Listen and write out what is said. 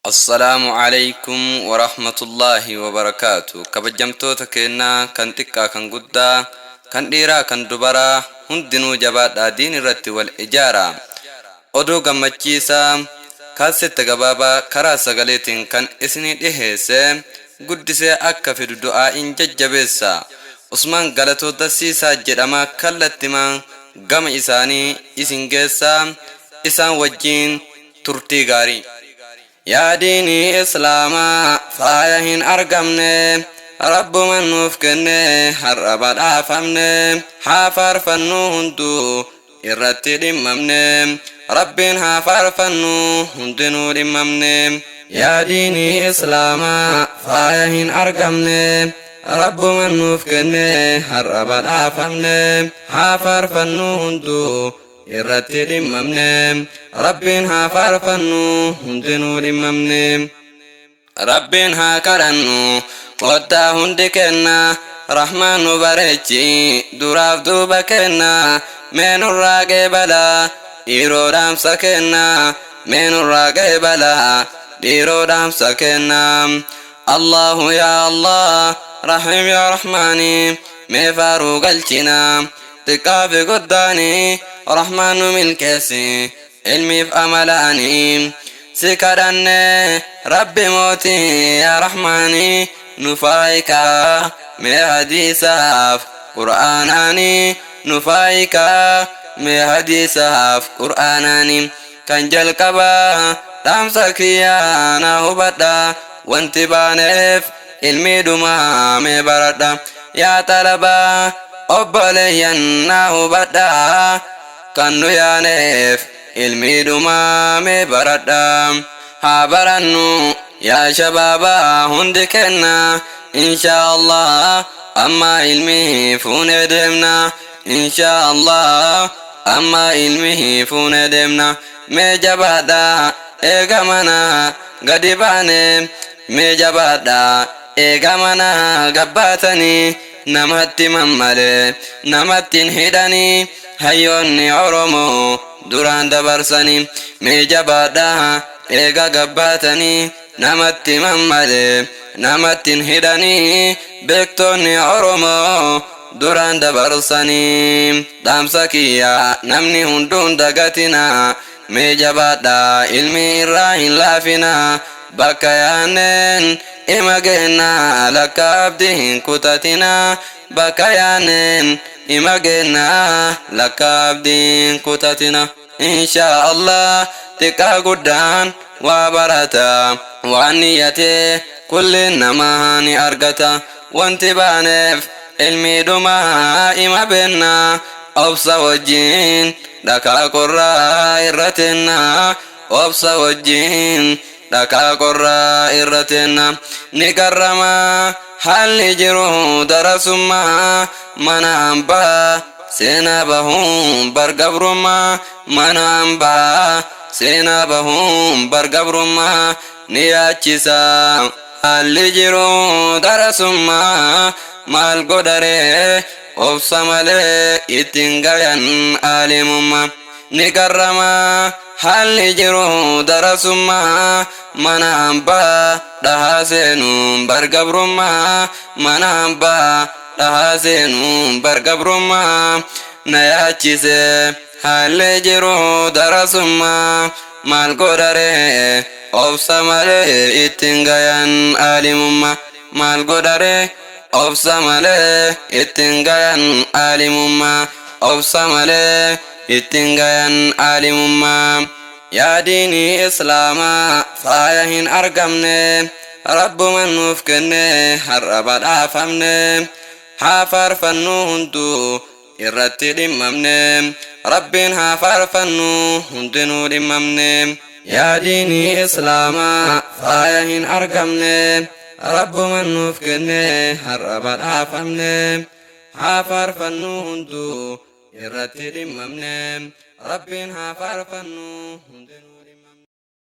Assalaamu Aleykum Warahmatullaahi Wabarakaatu Kabajamtoota keennaa kan xiqqaa kan guddaa kan dhiiraa kan dubaraa hundinuu jabaadhaa diin irratti wal ijaaraa Oduu gammachiisaa kaassetta gabaabaa karaa sagaleetiin kan isinii dhiheesse guddisee akka fidu du'aa'iin jajjabeessaa Usmaan Galatoo Dassiisaa jedhama kallattimaan gama isaanii isin geessaa isaan wajjiin turtii gaarii. Yaa diinii islaamaa faaya hin argamne Rabbuman nuuf kenne har'a badhaafamne Haa faarfannuu hunduu irratti dhimmamne Rabbiin haa faarfannuu hundinuu dhimmamne. Yaa diinii islaamaa faaya hin argamne Rabbuman nuuf kenne har'a badhaafamne Haa faarfannuu hunduu irratti dhimmamne Rabbiin haa faarfannu hundinuu dhimmamne. Rabbiin haa kadhannu kottaa hundi kenna Rahmaan nu bareechi duraaf duuba kenna Mee nurraa qeebala dhiiroo dhaamsa kenna Mee nurraa qeebala dhiiroo dhaamsa kenna Allahu yaa Allah Rahiim yaa Rahmaani mee faaruu galchina Xiqqaa fi guddaani Rahmaan nu milkeessi ilmiif amalaani Si kadhanne Rabbi mootii yaa Rahmaani nu faayi kaa mee hadiisaaf Qur'aanaani nu faayi kaa mee hadiisaaf Qur'aanaani Kan jalqabaa dhaamsa kiyya naa hubadha Wanti baaneef ilmiidhuma mee baradha Yaa xalabaa obboleeyyan naa hubadha Kan nu yaaneef ilmiidhuma mee baradha Haa barannu yaa shabaabaa hundi kenna Inshaa Allah ammaa ilmii fuunee deemna Inshaa Allah amma ilmii fuunee deemna Mee jabaadha eega mana gadi baane Mee jabaadhaa eega manaa gabbaatanii namatti himan malee namatti hin hidhanii hayyoonni Oromoo duraan dabarsanii mee jabaadhaa eega gabbaatanii namatti himan malee namatti hin hidhanii beektoonni Oromoo duraan dabarsanii dhaamsa kiyya namni hunduun dagatinaa Mee jabaadhaa ilmii irraa hin laafinaa bakka yaanneen ima geennaa lakka abdi hin kutatinaa bakka yaanneen ima geennaa lakka abdi hin kutatina inshaa Allah xiqqaa guddaan waa barata waan niyyatee kulliin namaa ni argata wanti baaneef ilmiidhuma ima beennaa obsa wajjiin Dhakaa qorraa irra teenna Obsa wajjin Dhakaa qorraa irra teenna Ni qarrama haalli jiru darasummaa Mana ambaa seenaa bahuun bar gabrummaa Mana ambaa seenaa bahuun bar gabrummaa Ni yaachisa haalli jiru darasummaa Maal godharee Obsa malee itti hin gayan aalimumma Ni garrama haalli jiru darasumma Mana ambaa dhahaa seenuun bar gabrummaa Mana ambaa dhahaa seenuun bar gabrummaa Na yaachise haalli jiru darasumma Maal godharee obsa malee itti hin gayan aalimumma Maal godharee Obsa malee ittin gayan aalimummaa Obsa malee ittin gayan aalimummaa Yaa diinii islaamaa faaya hin argamne Rabbuman nuuf kenne har'a badhaafamne Haa faarfannuu hunduu irratti dhimmamne Rabbiin haa faarfannu hundinuu dhimmamne. Yaa diinii islaamaa faaya hin argamne Rabbuman nuuf kenne har'a badhaafamne Haa faarfannu hunduu irratti dhimmamne Rabbiin haa faarfannu hundinuu.